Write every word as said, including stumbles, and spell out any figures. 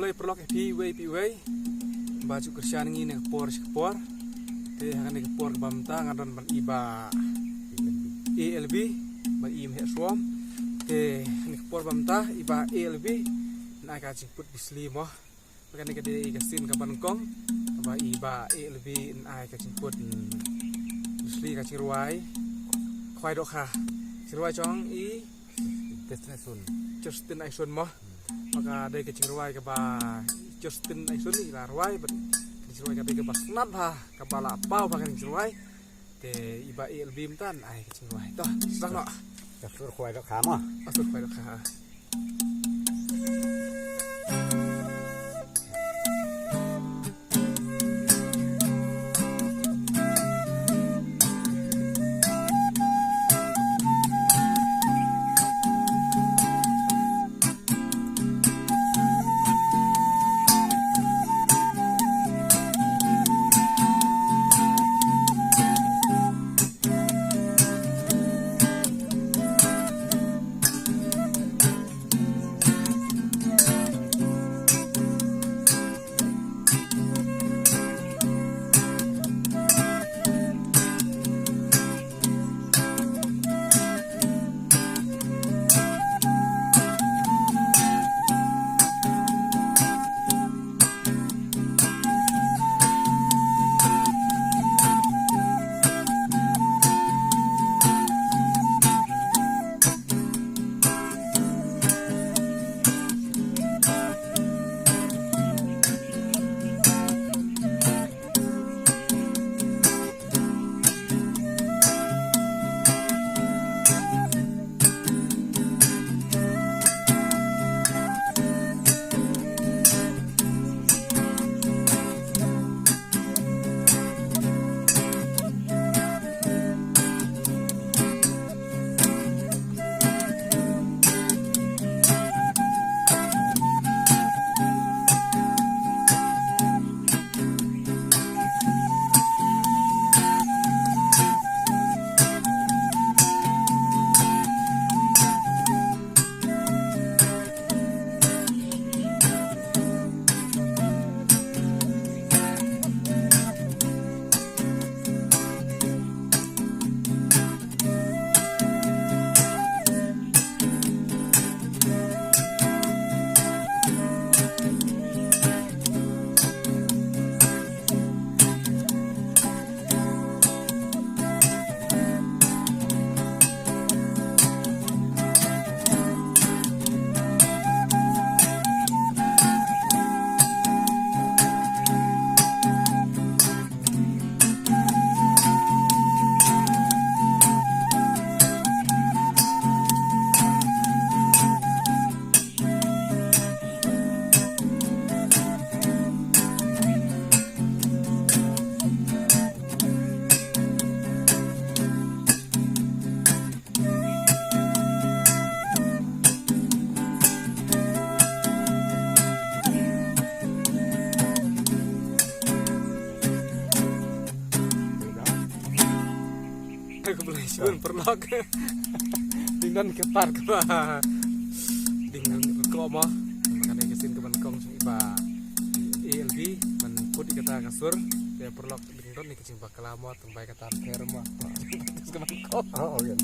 Khublei paralok ïa phi wei phi wei. Ba ju kyrshan ngi na ka por sha ka por. Te ha kane ka por kaba mynta ngan don bad i Bah A L B, bad i Meh Suom. Te ha kane ka por ba mynta i Bah A L B yn ai ka jingput Bruce Lee mo. Kane ka dei ka sien kaba nyngkong kaba i Bah A L B yn ai ka jingput, mm, Bruce Lee ka jingrwai Khwai Dohkha. Jingrwai jong i Justin Aison. Justin Aison mo. Ba ka dei ka jingrwai kaba Justin Aison i la rwai, bad ka jingrwai ka dei kaba sngap bha, kaba la paw bha ka jingrwai. Te i Bah A L B mynta yn ai ka jingrwai. To, sdang noh. Ka sur Khwai Dohkha mo. Ka sur Khwai Dohkha. Khublei shibun paralok. Dang don ka part kaba dang don ka mo. Kane ka sien kaba nyngkong jong i Bah A L B ban put ïa kata ka sur. Te paralok, dang don ïa ka jingbakla mo, tang ba ïa kata pher mo. Kaba nyngkong. Oh, oh, ïa.